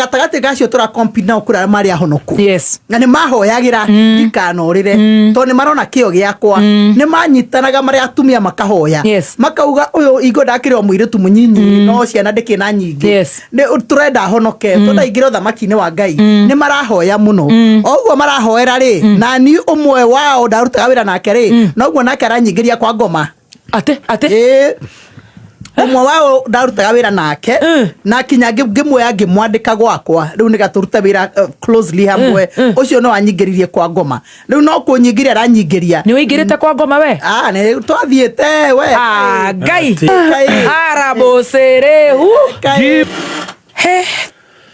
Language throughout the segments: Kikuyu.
Gatagatĩ gacio tũra compete nao kũrĩ arĩa marĩ ahonoku. Na nĩ mahoyagĩra ndikanorĩre, tondũ nĩ marona kĩo gĩakwa. Nĩ manyitanaga marĩ atumia makahoya. Makauga ũyũ ingo ndakĩrĩ o mũirĩtu mũnyinyi, no ciana ndĩkĩ na nyingĩ. Nĩ tũrenda honoke, tũrenda aingĩre ũthamaki-inĩ wa Ngai. Nĩ marahoya mũno. O ũguo marahoera rĩ, na niĩ ũmwe wao ndarutaga wĩra nake rĩ, noguo nake aranyingĩria kwa ngoma. Ate ate? Ĩĩ. Ũmwe wao ndarutaga wĩra nake, na kinya ngĩmuoya ngĩmwandĩka gwakwa rĩu nĩga tũrute wĩra closely hamwe. Ũcio no anyingĩririe kwa ngoma. Rĩu no kũnyingĩria aranyingĩria. Nĩ ũingĩrĩte kwa ngoma we? Ah, nĩ twathiĩte we. Ah, Ngai. Ngai. Arabũcĩrĩhu. Ngai. He,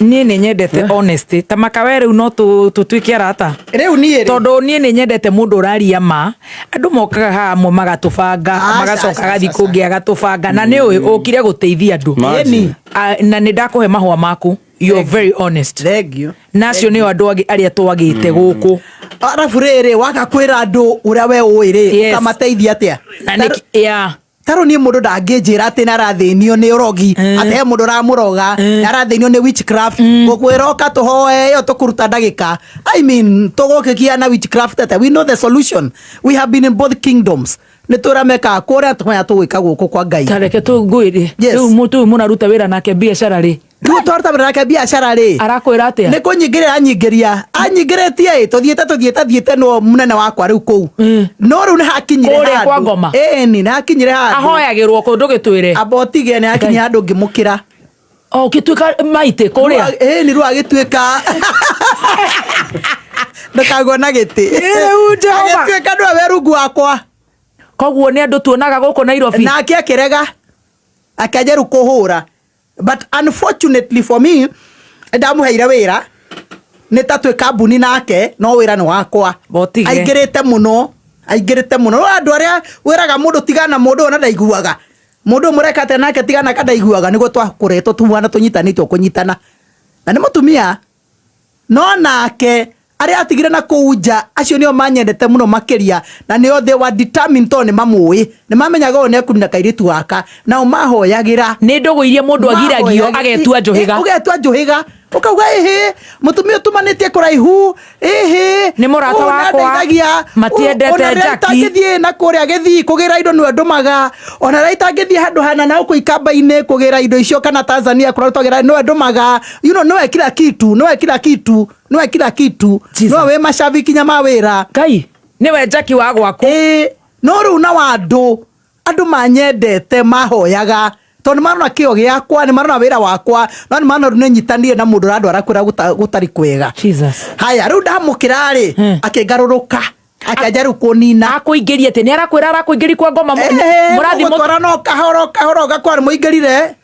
niĩ nĩ nyendete honesty ta makawe. Rĩu no tũtuĩke arata. Rĩu niĩ rĩ, Tondũ niĩ nĩ nyendete mũndũ ũraria ma. Andũ mokaga haha amwe magatũbanga, Aca, magacoka aca, agathiĩ aca. kũngĩ agatũbanga, na nĩ ũĩ ũkire gũteithia andũ. Ĩni. Ah, na nĩ ndakũhe mahũa maku, you're very honest. Thank you. Na acio nĩo andũ angĩ arĩa twagĩte gũkũ. Arabu rĩrĩ, waga kwĩra andũ ũrĩa we ũĩ rĩ, ũkamateithia atĩa? Na nĩ yeah. Tarũ niĩ mũndũ ndangĩnjĩra atĩ nĩ arathĩnio nĩ ũrogi, atĩ he mũndũ ũramũroga, nĩ arathĩnio nĩ witchcraft. Gũkwĩra ũka tũhoe ĩyo tũkũruta ndagĩka, I mean, tũgũkĩgia na witchcraft atĩa? We know the solution. We have been in both kingdoms. Nĩ tũrĩa mekaga kũrĩa, tũmenya tũgwĩka gũkũ kwa Ngai. Ta reke tũngwĩre. Rĩu mũndũ ũyũ mũraruta wĩra nake biacara rĩ, Rĩu twaruta wĩra nake biacara rĩ, arakwĩra atĩa? Nĩ kũnyingĩrĩra anyingĩria, anyingĩrĩtie ĩ, tũthiĩte tũthiĩte thiĩte, no mũnene wakwa rĩu kũu, no rĩu nĩ hakinyire Kũrĩa kwa handũ. ngoma? Ĩni, nĩ hakinyire handũ. Ahoyagĩrwo kũ? Ndũgĩtwĩre. Amba ũtige, nĩ hakinyire handũ ngĩmũkĩra. O ũgĩtuĩka maitĩ kũrĩa? Ĩni, rĩu agĩtuĩka ndũkagwo na gĩtĩ. Rĩu Jehova. Agĩtuĩka nĩwe wĩ rungu wakwa. Koguo nĩ andũ tuonaga gũkũ Nairobi? Nake akĩrega, akĩanjia rĩu kũhũra, but unfortunately for me, ndamũheire wĩra nĩ ta twĩ kambuni nake, no wĩra nĩ wakwa. Botige. Aingĩrĩte mũno, aingĩrĩte mũno. No andũ arĩa wĩraga mũndũ tigana mũndũ ũyũ na ndaiguaga, mũndũ ũyũ mũreka atĩa nake, tigana nake, ndaiguaga. Nĩguo twakũretwo tumwana tũnyitanĩtwo kũnyitana na nĩ mũtumia, no nake arĩa atigire na kũu nja, acio nĩo manyendete mũno makĩria, na nĩo they were determined, tondũ nĩ mamũĩ, nĩ mamenyaga ũyũ nĩ ekunina kairĩtu gaka, nao mahoyagĩra. Nĩ ndũgũ iria mũndũ agiragio agetua njũhĩga. Ũgetua njũhĩga, ũkauga ĩhĩ, mũtumia ũtumanĩtie kũraihu, ĩhĩ. Nĩ mũrata ũyũ wakwa. nĩandeithagia. Matiendete Ona rĩrĩa Jackie. itangĩthiĩ na kũrĩa gĩthii kũgĩra indo nĩwe ndũmaga, ona rĩrĩa itangĩthiĩ handũ hana na gũkũ ikamba-inĩ kũgĩra indo icio kana Tanzania kũrĩa twagĩra nĩwe ndũmaga, nĩwe kila kitu, nĩwe kila kitu, nĩwe kila kitu. Jesus. Nĩwe wĩ macabiki kinya ma wĩra. Ngai, nĩwe Jackie wa gwaku. Ĩĩ, no rĩu na wandũ andũ manyendete mahoyaga, tondũ nĩ marona kĩo gĩakwa, nĩ marona wĩra wakwa, no nĩ marona rĩu nĩ nyitanire na mũndũ ũrandwara kũrĩa gũtarĩ kwega. Jesus. Haya, rĩu ndamũkĩra rĩ, akĩngarũrũka, akĩanjia rĩu kũnina. Akũingĩria atĩ nĩ arakwĩra arakũingĩria kwa ngoma mũrathi Mũgũtwara no kahoro kahoro, ũgakora nĩ mũingĩrire.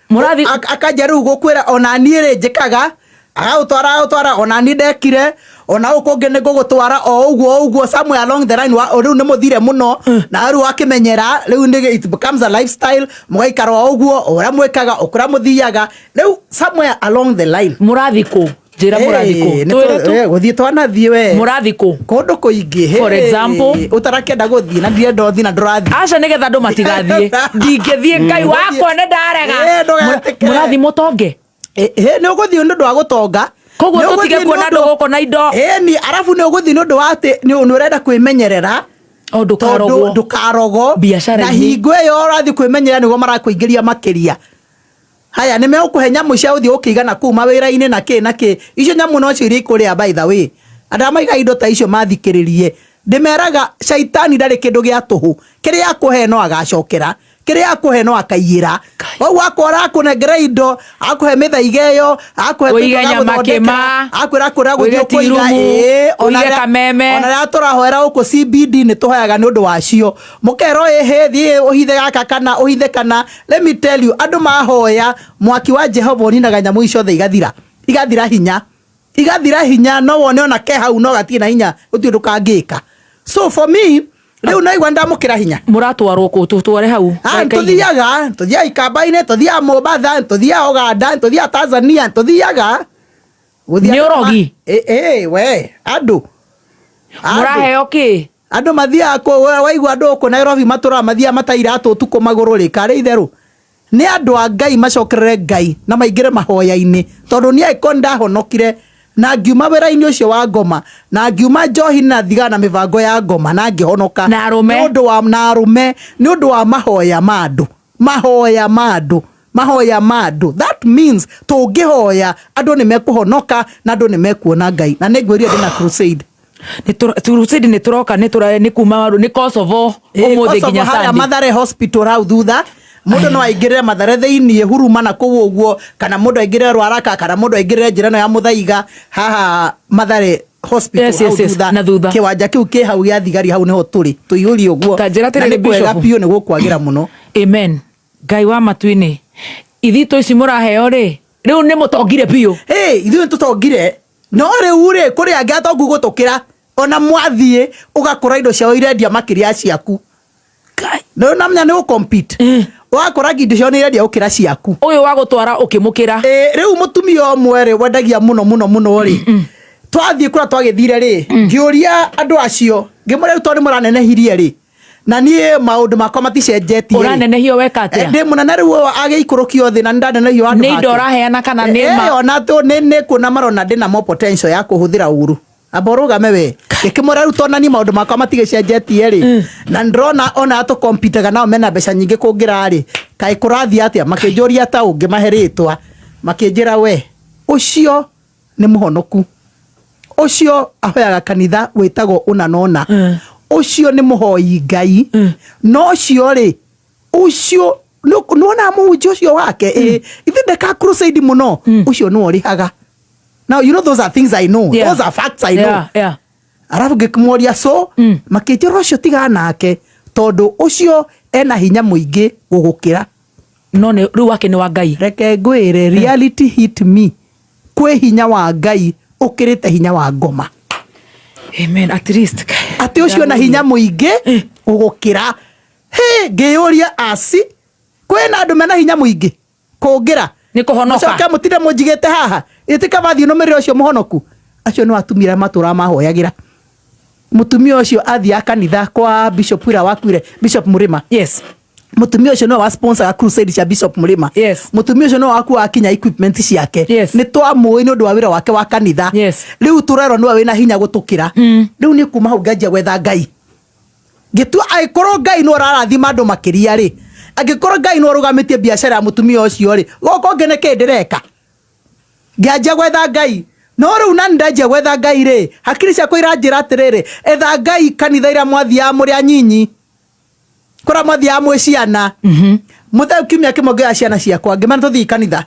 Akanjia rĩu gũkwĩra ona niĩ rĩ njĩkaga, agagũtwara agagũtwara, ona niĩ ndekire, ona gũkũ kũngĩ nĩ ngũgũtwara o ũguo o ũguo. Somewhere along the line rĩu nĩ mũthire mũno na rĩu wakĩmenyera, rĩu nĩ it becomes a lifestyle, mũgaikara o ũguo o ũrĩa mwĩkaga, o kũrĩa mũthiaga. Rĩu somewhere along the line. Mũrathi kũ? Njĩra mũrathi kũ. Nĩ Twĩre tu. Gũthiĩ twanathiĩ we. Mũrathi kũ? Kũndũ kũingĩ. For example? Ũtarakĩenda gũthiĩ na ndirenda ũthiĩ na ndũrathiĩ. Aca, nĩgetha andũ matigathiĩ. Ndingĩthiĩ, Ngai wakwa, nĩ ndarega. Ndũgetĩkĩre. Mũrathi mũtonge? Nĩ ũgũthiĩ nĩ ũndũ wa gũtonga. Koguo Nĩ tũtige ũgũthiĩ nĩ kuona andũ gũkũ na indo. Ĩni, arabu nĩ ũgũthiĩ nĩ ũndũ wa atĩ nĩ ũrenda kwĩmenyerera. O Tondũ ndũkarogwo. Ndũkarogwo. Biacara-inĩ. Na hingo ĩyo ũrathiĩ kwĩmenyerera nĩguo marakũingĩria makĩria. Haya, nĩ megũkũhe nyamũ cia gũthiĩ gũkĩigana kũu mawĩra-inĩ na kĩ na kĩ. Icio nyamũ nocio iria ikũrĩa, by the way. Andũ arĩa maigaga indo ta icio mathikĩrĩrie. Ndĩmeraga caitani ndarĩ kĩndũ gĩa tũhũ. Kĩrĩa akũhe no agacokera. Kĩrĩa akũhe no akaiyĩra. Koguo akorwo arakũnengera indo, akũhe mĩthaiga ĩyo, akũhe Ũige tũindo nyama agagũthondekera, kĩma, akwĩra kũrĩa gũthiĩ ũige ũkũiga, tirumu, ĩĩ, ona ũige kameme. Ona rĩrĩa tũrahoera gũkũ CBD nĩ tũhoyaga nĩ ũndũ wacio. Mũkerwo ĩhĩ, thiĩ ũhithe gaka kana ũhithe kana. Let me tell you, andũ mahoya mwaki wa Jehova ũninaga nyamũ icio ciothe, igathira. Igathira hinya. Igathira hinya, no wone ona ke hau no gatirĩ na hinya, gũtirĩ ũndũ kangĩka. So for me, rĩu naigua ndamũkĩra hinya. Mũratwarwo kũ? Tũtware hau. Ah, Ndagĩka igĩrĩ. Tũthiaga ikamba-inĩ, tũthiaga Mombatha, tũthiaga Uganda, tũthiaga Tanzania, tũthiaga. Gũthiĩ Nĩ ũrogi? Ĩ, we, andũ. Andũ. Mũraheo kĩ? Andũ mathiaga kũ, waigua andũ gũkũ Nairobi matũraga mathiaga matarĩ iratũ ũtukũ magũrũ rĩ, karĩ itherũ. Nĩ andũ a Ngai macokerere Ngai na maingĩre mahoya-inĩ, tondũ niĩ angĩkorwo nĩndahonokire na ngiuma wĩra-inĩ ũcio wa ngoma na ngiuma njohi na thigara na mĩbango ya ngoma na ngĩhonoka Na arũme. nĩ ũndũ wa na arũme, nĩ ũndũ wa mahoya ma andũ, mahoya ma andũ, mahoya ma andũ. That means tũngĩhoya andũ nĩ mekũhonoka na andũ nĩ mekuona Ngai. Na nĩ ngwĩrire ndĩna crusade. Crusade nĩ tũroka, nĩ tũra nĩ kuma nĩ Kosovo ũmũthĩ Kosovo nginya harĩa Sunday. Mathare Hospital hau thutha, mũndũ no aingĩrĩre Mathare thĩiniĩ huruma na kũu ũguo, kana mũndũ aingĩrĩre Rwaraka, kana mũndũ aingĩrĩre njĩra ĩno ya Mũthaiga haha Mathare Hospital hau thutha. Na thutha. Kĩwanja kĩu kĩ hau gĩa thigari, hau nĩho tũrĩ tũiyũrie ũguo. Ta njĩra Na atĩrĩrĩ, nĩ kwega Bishop. biũ, nĩ gũkwagĩra mũno. Amen. Ngai wa matu-inĩ, ithitũ ici mũraheo rĩ, rĩu nĩ mũtongire biũ. Hey, ithuĩ nĩ tũtongire, no rĩu rĩ kũrĩ angĩ atongu gũtũkĩra. Ona mwathiĩ ũgakora indo ciao irendia makĩria ciaku. No namenya nĩ gũ-compete. Ũgakora indo ciao nĩ irendia gũkĩra ciaku. Ũyũ wa gũtwara ũkĩmũkĩra. Rĩu mũtumia ũmwe rĩ wendagia mũno mũno mũno rĩ, twathiĩ kũrĩa twagĩthire rĩ, ngĩũria andũ acio ngĩmũra, rĩu tondũ nĩ mũranenehirie rĩ, na niĩ maũndũ makwa maticenjetie rĩ. Ũranenehio weka atĩa? Ndĩ mũnene rĩu ũyũ agĩikũrũkio thĩ na nĩ ndanenehio handũ Nĩ indo hake. ũraheana kana nĩ ma? Ona tũ nĩ kuona marona ndĩna more potential ya kũhũthĩra ũru. Amba ũrũgame we. Ngĩkĩmwĩra rĩu tondũ naniĩ maũndũ makwa matigĩcenjetie rĩ, na ndĩrona ona tũkompitaga nao mena mbeca nyingĩ kũngĩra rĩ, kaĩ kũrathiĩ atĩa? Makĩnjũria ta ũngĩmahe rĩtwa, makĩnjĩra we ũcio nĩ mũhonoku, ũcio ahoyaga kanitha wĩtagwo ũna na ũna, ũcio nĩ mũhoi Ngai, no ũcio rĩ, ũcio nĩwona mũhunjia ũcio wake, ithe ndeka crusade mũno, ũcio nĩwe ũrĩhaga. Now you know those are things I know. Those are facts I know. Arabu ngĩkĩmoria so, makĩnjĩra ũcio tigana nake tondũ ũcio ena hinya mũingĩ gũgũkĩra. No nĩ rĩu wake nĩ wa Ngai. Reke ngwĩre, reality hit me, kwĩ hinya wa Ngai ũkĩrĩte hinya wa ngoma. Amen. At least. Atĩ ũcio na hinya mũingĩ gũgũkĩra. Hĩ, ngĩyũria aci, kwĩna andũ mena hinya mũingĩ kũngĩra. Nĩ kũhonoka. Mũcoke mũtinde mũnjigĩte haha. Ĩtĩka mathiĩ nũmĩrĩre ũcio mũhonoku. Acio nĩ atumia arĩa matũraga mahoyagĩra. Mũtumia ũcio athiaga kanitha kwa Bishop ũrĩa wakuire, Bishop Mũrĩma. Mũtumia ũcio nĩwe wa sponsor crusade cia Bishop Mũrĩma. Mũtumia ũcio nĩwe wakuaga kinya equipment ciake. Nĩ twamũĩ nĩ ũndũ wa wĩra wake wa kanitha. Rĩu tũrerwo nĩwe wĩna hinya gũtũkĩra. Rĩu niĩ kuma hau nganjia gwetha Ngai. Ngĩtua angĩkorwo Ngai nĩwe ũrarathima andũ makĩria rĩ, angĩkorwo Ngai nĩwe ũrũgamĩtie biacara ya mũtumia ũcio rĩ, gũkũ ngĩ nĩkĩ ndĩreka? Ngĩanjia gwetha Ngai. No rĩu nani ndanjia gwetha Ngai rĩ, hakiri ciakwa iranjĩra atĩrĩrĩ, etha Ngai kanitha iria mwathiaga mũrĩ anyinyi, kũrĩa mwathiaga mwĩ ciana. Mũthenya kiumia kĩmwe ngĩoya ciana ciakwa ngĩmera tũthiĩ kanitha.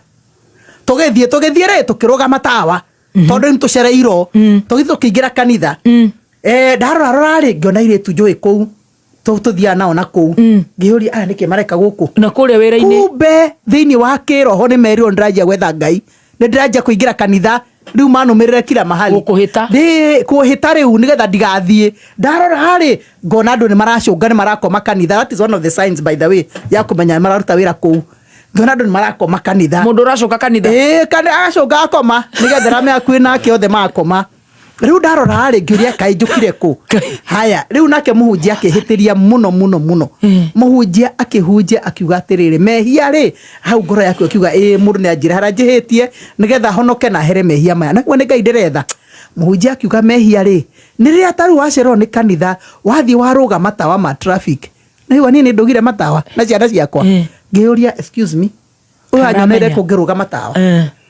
Tũgĩthiĩ, tũgĩthiĩ rĩ, tũkĩrũgama tawa. Tondũ nĩ tũcereirwo. Tũgĩthiĩ tũkĩingĩra kanitha. Ndarora rora rĩ, ngĩona airĩtu njũĩ kũu. Tũthiaga nao na kũu. Ngĩyũria aya nĩkĩ mareka gũkũ? Na kũrĩa wĩra-inĩ. Kumbe thĩinĩ wa kĩroho nĩ merirwo ndĩranjia gwetha Ngai. Nĩ ndĩranjia kũingĩra kanitha. Rĩu manũmĩrĩre kila mahali. Gũkũhĩta. Ndĩ kũhĩta rĩu nĩgetha ndigathiĩ. Ndarora rĩ, ngona andũ nĩ maracũnga, nĩ marakoma kanitha. That is one of the signs, by the way, ya kũmenya nĩ mararuta wĩra kũu. Ngona andũ nĩ marakoma kanitha. Mũndũ ũracũnga kanitha? Ĩĩ, agacũnga akoma, nĩgetha arĩa me hakuhĩ nake othe makoma. Rĩu ndarora rĩ, ngĩũria kaĩ njũkire kũ? Haya, rĩu nake mũhunjia akĩhĩtĩria mũno mũno mũno. Mũhunjia akĩhunjia akiuga atĩrĩrĩ, mehia rĩ, hau ngoro yaku akiuga ĩĩ, mũndũ nĩ anjĩre harĩa njĩhĩtie nĩgetha honoke na here mehia maya. Naguo nĩ Ngai ndĩretha. Mũhunjia akiuga mehia rĩ, nĩ rĩrĩa ta rĩu wacererwo nĩ kanitha, wathiĩ warũga matawa ma traffic. Na rĩu niĩ nĩ ndũgire matawa na ciana ciakwa. Ngĩyũria, excuse me, ũyũ anyoneire Karamenya. kũ ngĩrũga matawa?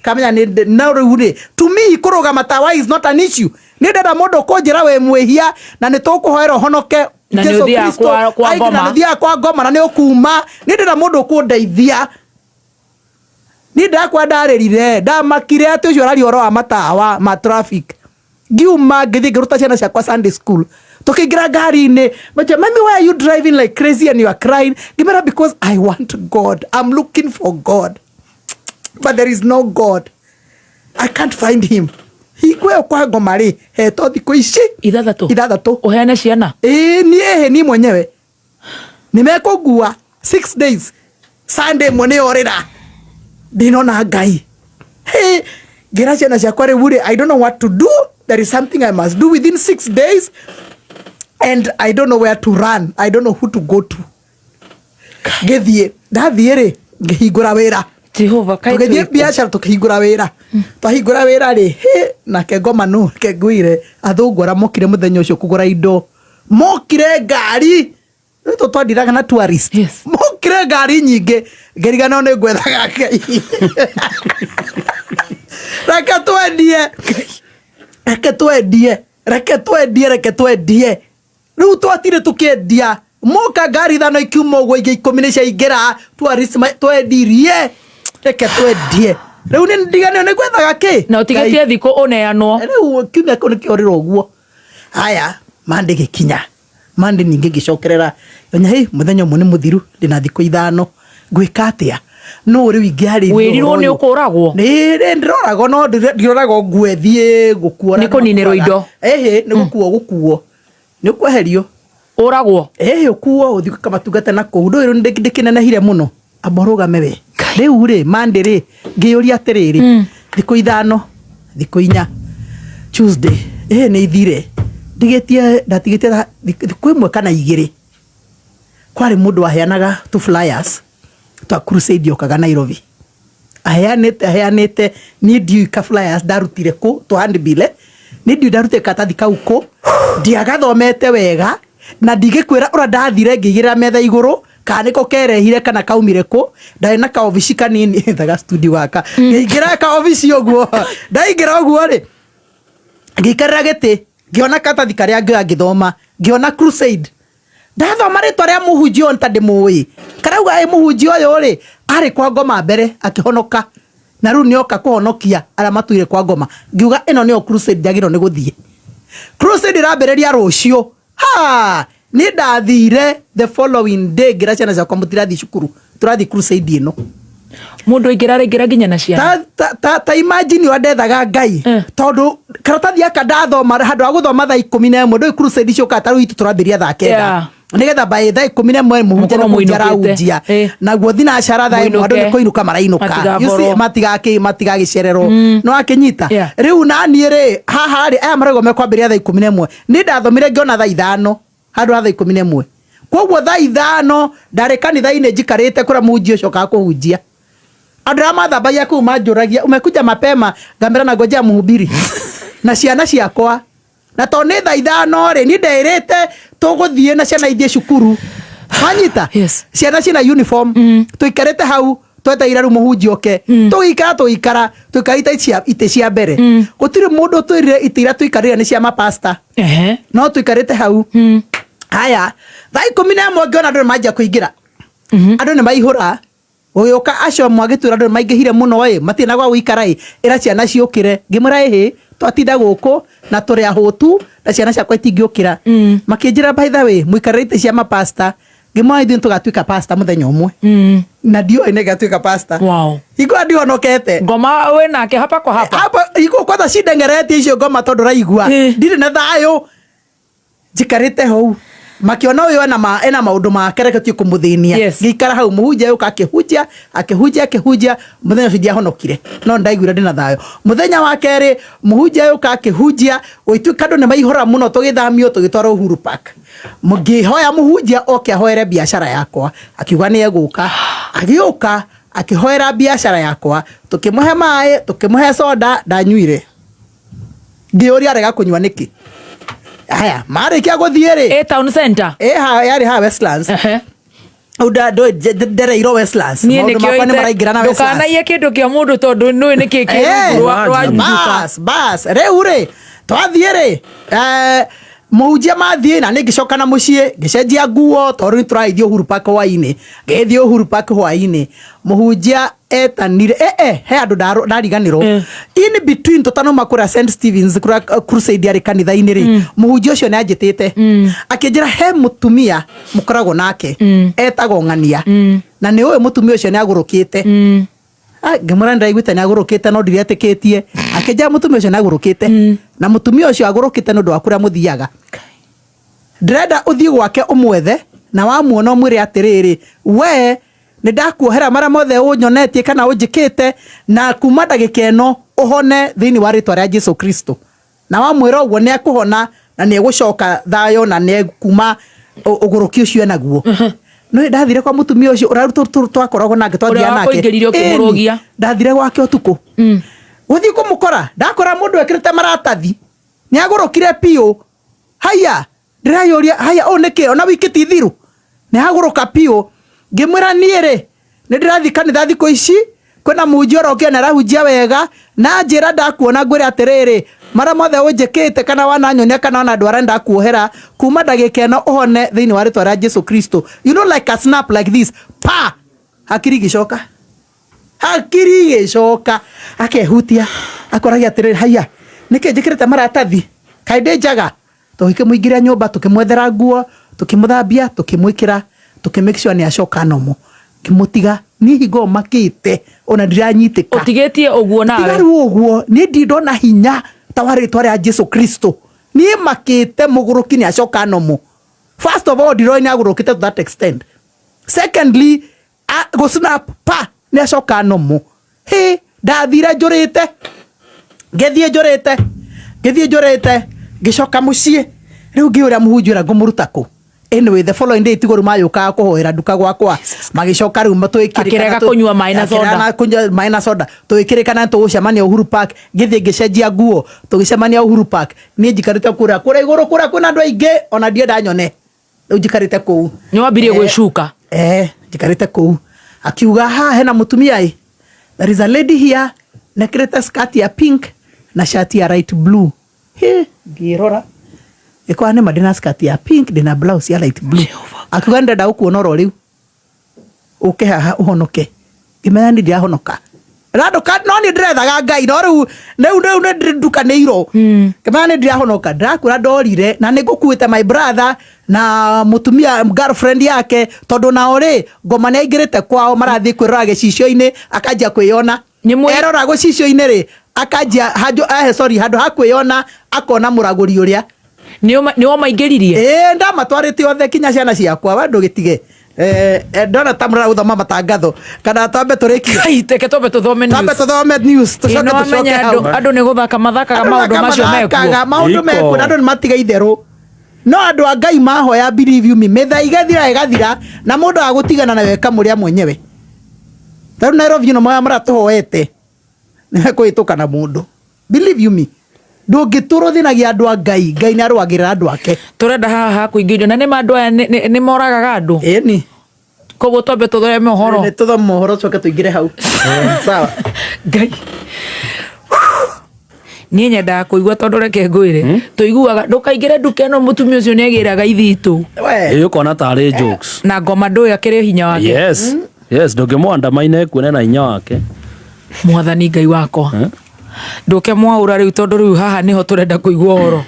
Kamenya nĩ no rĩu rĩ, to me kũrũga matawa is not an issue. Nĩ ndĩrenda mũndũ ũkũnjĩra wĩ mwĩhia na nĩ tũkũhoera ũhonoke. Na nĩ Jesu ũthiaga Kristo, kwa aingĩ na ngoma. nĩ ũthiaga kwa ngoma na nĩ ũkuma. Nĩ ndĩrenda mũndũ ũkũndeithia. Niĩ ndakwa ndarĩrire, ndamakire atĩ ũcio araria ũhoro wa matawa ma traffic. Ngiuma ngĩthiĩ ngĩruta ciana ciakwa Sunday school. Tũkĩingĩra ngari-inĩ, matia, Mami, why are you driving like crazy and you are crying? Ngĩmera, because I want God. I'm looking for God. But there is no God. I can't find him. Hingo ĩyo kwa ngoma rĩ, hetwo thikũ ici Ithathatũ. Ithathatũ. Ũheane ciana? Ĩĩ, niĩ ĩhĩ, niĩ mwenyewe. Nĩ mekũngua 6 days. Sunday ĩmwe nĩ yorĩra. Ndinona Ngai. Hey, ngĩra ciana ciakwa rĩu rĩ, I don't know what to do. There is something I must do within 6 days. And I don't know where to run. I don't know who to go to. Ngĩthiĩ, ndathiĩ rĩ, Ngĩhingũra wĩra. Jehova kaĩ Tũgĩthiĩ twĩkũ? biacara, tũkĩhingũra wĩra. Twahingũra wĩra rĩ, hĩ, nake ngoma nũ, reke ngwĩre, athũngũ arĩa mokire mũthenya ũcio kũgũra indo, mokire ngari rĩu tũ twandiraga na tourist. Mokire ngari nyingĩ, ngĩriganĩrwo nĩ ngwethaga Ngai. Reke twendie, reke twendie, reke twendie, reke twendie. Rĩu twatire tũkĩendia, moka ngari 5 ikiuma ũguo, ingĩ 10 nĩ ciaingĩra tourist, twendirie, reke twendie. Rĩu nĩ ndiganĩrwo nĩ gwethaga kĩ. Na ũtigĩtie thikũ ũneanwo. Rĩu kiumia kĩu nĩkĩorĩra ũguo. Haya, Monday gĩkinya, Monday ningĩ ngĩcokerera onya, hĩ, mũthenya ũmwe nĩ mũthiru, ndĩna thikũ 5, ngwĩka atĩa? No rĩu ingĩarĩria Wĩrirwo ũhoro nĩ ũyũ. Ũkũragwo. Nĩ ndĩroragwo, no ndiroragwo ngue thiĩ gũkuo. Nĩ kũninĩrwo indo. Ĩhĩ, nĩ gũkuo, gũkuo nĩ ũkweherio. Ũragwo. Ĩhĩ, ũkuo ũthiĩ ũkamatungata na kũu. Ndũĩ rĩu ndĩkĩnenehire mũno, amba ũrũgame we. Rĩu rĩ, Monday rĩ, ngĩyũria atĩrĩrĩ, thikũ 5, thikũ 4, Tuesday ĩhĩ nĩ ithire, ndigĩtie, ndatigĩtie thikũ 1 kana 2. Kwarĩ mũndũ waheanaga tu flyers twa crusade yokaga Nairobi, aheanĩte, aheanĩte. Niĩ ndiũĩ ka flyers ndarutire kũ, tũ handbill, eh? Niĩ ndiũĩ ndarutire karatathi kau kũ, ndiagathomete wega, na ndingĩkwĩra ũrĩa ndathire ngĩigĩrĩra metha igũrũ, kana nĩko kerehire kana kaumire kũ. Ndarĩ na kaobici kanini ta studio gaka, ngĩingĩra kaobici ũguo, ndaingĩra ũguo rĩ, ngĩikarĩra gĩtĩ, ngĩona karatathi karĩa, ngĩoya, ngĩthoma, ngĩona crusade. Ndathoma rĩtwa rĩa mũhunjia ũyũ ta ndĩmũĩ, karauga ĩ mũhunjia ũyũ rĩ, arĩ kwa ngoma mbere akĩhonoka, na rĩu nĩoka kũhonokia arĩa matũire kwa ngoma. Ngiuga ĩno nĩyo crusade njagĩrĩirwo nĩ gũthiĩ. Crusade ĩrambĩrĩria rũciũ. Ha, niĩ ndathire the following day, ngĩra ciana ciakwa, mũtirathiĩ cukuru, tũrathiĩ crusade ĩno. Mũndũ aingĩra araingĩra nginya na ciana. Ta imagine ũrĩa ndethaga Ngai. Tondũ karatathi gaka ndathoma, handũ ha gũthoma thaa 11, ndũĩ crusade ciũkaga ta rĩu itũ tũrambĩrĩria thaa 9, nĩgetha by thaa 11 mũhunjia Mũkorwo nĩ kũhunjia mũinũkĩte. arahunjia. Naguo thinacara thaa 1 andũ nĩ Mũinũke. kũinũka marainũka. You see, Matigaborwo. matigagĩcererwo no akĩnyita. Rĩu naniĩ rĩ, haha rĩ, aya marauga mekwambĩrĩria thaa 11, niĩ ndathomire ngĩona thaa 5 handũ ha thaa 11. Koguo thaa 5 ndarĩ kanitha-inĩ njikarĩte kũrĩa mũhunjia ũcio okaga kũhunjia. Andũ arĩa mathambagia kũu manjũragia, "Umekuja mapema?" Ngamera, "Na ngojea mhubiri na ciana ciakwa." Na tondũ nĩ thaa 5 rĩ, niĩ ndeĩrĩte tũgũthiĩ na ciana ithiĩ cukuru, wanyita? Yes. Ciana ciĩna uniform. Tũikarĩte hau twetereire rĩu mũhunjia oke. Tũgĩikara, tũgĩikara, tũikarĩte itĩ cia mbere. Gũtirĩ mũndũ ũtwĩrire itĩ iria tũikarĩire nĩ cia mapasta. No tũikarĩte hau. Haya, thaa 11 ngĩona andũ nĩ manjia kũingĩra, andũ nĩ maihũra. Gũgĩũka acio mwagĩtwĩra andũ nĩ maingĩhire mũno ĩ, matirĩ na gwa gũikara ĩ, ĩra ciana ciũkĩre. Ngĩmwĩra, ĩhĩ, twatinda gũkũ na tũrĩ ahũtu na ciana ciakwa itingĩũkĩra. Makĩnjĩra, "By the way, mũikarĩre itĩ cia mapasta." Ngĩmwĩra, ithuĩ nĩtũgatuĩka pasta mũthenya ũmwe. Na ndiũĩ nĩ ngatuĩka pasta. Hingo ĩyo ndihonokete. Ngoma wĩ nake hapa kwa hapa. Hapa hingo kwanza cindengeretie icio ngoma, tondũ raigua ndirĩ na thayũ, njikarĩte hau makiona ũyũ ena maũndũ make, reke tuĩ kũmũthĩnia. Ngĩikara hau, mũhunjia yũka, akĩhunjia, akĩhunjia, akĩhunjia. Mũthenya ũcio ndiahonokire, no ndaiguire ndĩna thayũ. Mũthenya wa kerĩ mũhunjia yũka, akĩhunjia, gũgĩtuĩka andũ nĩ maihũra mũno, tũgĩthamio tũgĩtwarwo Uhuru Park. Ngĩhoya mũhunjia oke ahoere biacara yakwa, akiuga nĩ egũka. Agĩũka akĩhoera biacara yakwa, tũkĩmũhe maĩ, tũkĩmũhe soda, ndanyuire. Ngĩũria arega kũnyua nĩkĩ. Haya, marĩkia gũthiĩ rĩ, Ĩ town center. Ĩ ha yarĩ ha Westlands. Ndereirwo Westlands. Niĩ Maũndũ nĩkĩo makwa nĩ maraingĩra na Westlands. Ndũkanaiye kĩndũ kĩa mũndũ tondũ nũĩ nĩkĩ kĩ rungu rwa nduka. Bas bas, rĩu rĩ, twathiĩ rĩ, mũhunjia mathiĩ, na nĩ ngĩcoka na mũciĩ, ngĩcenjia nguo tondũ nĩ tũragĩthiĩ Uhuru Park hwainĩ. Ngĩgĩthiĩ Uhuru Park hwainĩ, mũhunjia etanire, he andũ ndariganĩrwo. In between tũtanauma kũrĩa St Stevens, kũrĩa crusade yarĩ kanitha-inĩ rĩ, mũhunjia ũcio nĩ anjĩtĩte, akĩnjĩra he mũtumia mũkoragwo nake etagwo Ng'ania, na nĩ ũĩ mũtumia ũcio nĩ agũrũkĩte. Ah, ngĩmwĩra nĩndĩraiguĩte nĩ agũrũkĩte, no ndiretĩkĩtie. Akĩnjĩra mũtumia ũcio nĩ agũrũkĩte, na mũtumia ũcio agũrũkĩte nĩ ũndũ wa kũrĩa mũthiaga. Ndĩrenda ũthiĩ gwake ũmwethe, na wamuona ũmwĩre atĩrĩrĩ, we nĩ ndakuohera marĩa mothe ũnyonetie kana ũnjĩkĩte, na kuma ndagĩka ĩno ũhone thĩinĩ wa rĩtwa rĩa Jesu Kristo. Na wamwĩra ũguo nĩ ekũhona na nĩ egũcoka thayũ na nĩ ekuma ũgũrũki ũcio enaguo. No ndathire kwa mutumia ucio uria twakoragwo nake, twathiaga Ũrĩa nake. wakũingĩririe ũkĩmũrũgia. Ĩni, ndathire gwake ũtukũ gũthiĩ kũmũkora, ndakora mũndũ ekĩrĩte maratathi, nĩ agũrũkire piũ. Haya, ndĩreyũria, haya, ũũ nĩkĩ ona wiki ti thiru nĩ agũrũka piũ? Ngĩmwĩra, niĩ rĩ, nĩ ndĩrathiĩ kanitha thikũ ici, kwĩna mũhunjia ũrokire na arahunjia wega, na njĩra ndakuona ngwĩre atĩrĩrĩ, marĩa mothe ũnjĩkĩte kana wananyonia kana wanandwara, ndakuohera kuma ndagĩka ĩno, ũhone thĩinĩ wa rĩtwa rĩa Jesu Kristo. You know, like a snap like this, pa, hakiri igĩcoka, hakiri igĩcoka, akehutia, akoragia atĩrĩrĩ, haya, nĩkĩ njĩkĩrĩte maratathi? Kaĩ ndĩ njaga? Tũgĩkĩmũingĩria nyũmba, tũkĩmwethera nguo, tũkĩmũthambia, tũkĩmwĩkĩra, tũkĩ make sure nĩ acoka nomo. Ngĩmũtiga niĩ hingo makĩte ona ndiranyitĩka. Ũtigĩtie ũguo Tiga nawe? Rĩu ũguo niĩ ndi ndona hinya ta wa rĩtwa rĩa Jesu Kristo. Niĩ makĩte mũgũrũki nĩ acoka nomo. First of all, ndiroĩ nĩ agũrũkĩte to that extent. Secondly, gũ snap pa, nĩ acoka nomo. Hĩ, ndathire njũrĩte, ngĩthiĩ njũrĩte, ngĩthiĩ njũrĩte, ngĩcoka mũciĩ. Rĩu ngĩũria mũhunjia ũrĩa ngũmũruta kũ. Anyway, the following day tigo rĩu mayũkaga kũhoera nduka gwakwa, magĩcoka rĩu Akĩrega kũnyua maĩ na soda. Kũnyua maĩ na soda. Tũgĩkĩrĩkana tũgũcemania Uhuru Park. Ngĩthiĩ ngĩcenjia nguo, tũgĩcemania Uhuru Park. Niĩ njikarĩte kũrĩa kũrĩa igũrũ, kũrĩa kwĩna andũ aingĩ, ona ndienda nyone. Rĩu njikarĩte kũu. Nĩ wambirie gwĩcuka? Eh, njikarĩte kũu, akiuga, ha hena mũtumia ĩ, there is a lady here nekĩrĩte skirt ya pink na shati ya light blue. He, ngĩrora, ĩkora nĩma ndĩna skirt ya pink, ndĩna blouse ya light blue. Akiuga, ndĩrenda gũkuona oro rĩu, ũke haha ũhonoke. Ngĩmenya nĩ ndirahonoka randuka, no nĩ ndĩrethaga Ngai, no rĩu nĩ ndukanĩirwo. Ngĩmenya nĩ ndirahonoka, ndĩrakwĩra ndorire na nĩ ngũkuĩte my brother na mũtumia girlfriend yake, tondũ nao rĩ, ngoma nĩ aingĩrĩte kwao, marathiĩ kwĩrora gĩcicio-inĩ, akanjia kwĩyona. Erora gĩcicio-inĩ rĩ, akanjia handũ sorry, handũ ha kwĩyona akona mũragũri ũrĩa. Nĩ wamaingĩririe? Ĩĩ, ndamatwarĩte othe, kinya ciana ciakwa. We ndũgĩtige. Ndona ta mũrara gũthoma matangatho, kana twambe tũrĩkie? Kai, reke twambe tũthome Twambe news. Tũthome news, Ĩ, tũcoke nĩ tũcoke wamenya hau. Andũ nĩ gũthaka mathakaga maũndũ macio mekuo. Mathakaga maũndũ Iko. mekuo, na andũ nĩ matiga itherũ, no andũ a Ngai mahoya, believe you me, mĩthaiga ĩthira ĩgathira, na mũndũ agũtigana nayo ĩkamũrĩa mwenyewe. Tarĩu Nairobi ĩno moya maratũhoete nĩmekũhĩtũka na mũndũ. Believe you me, ndũngĩtũrwo thĩnagia andũ a Ngai. Ngai nĩ arũagĩrĩra andũ ake. Tũrenda haha hakũingĩrio na nĩ ma andũ aya nĩ moragaga andũ. Ĩni. Koguo twambe tũthome ũhoro. Nĩ tũthome ũhoro, coke tũingĩre hau. Sawa. Ngai, niĩ nyendaga kũigua, tondũ reke ngwĩre, tũiguaga ndũkaingĩre nduka ĩno, mũtumia ũcio nĩ agĩraga ithitũ. We. Ĩ, ũkona tarĩ jokes. Na ngoma ndũĩ akĩrĩ hinya wake. Yes, ndũngĩmwandamaina, ekuone na hinya wake. Mwathani Ngai wakwa. Eh? Ndũke mwaũra rĩu, tondũ rĩu haha nĩho tũrenda kũigua ũhoro.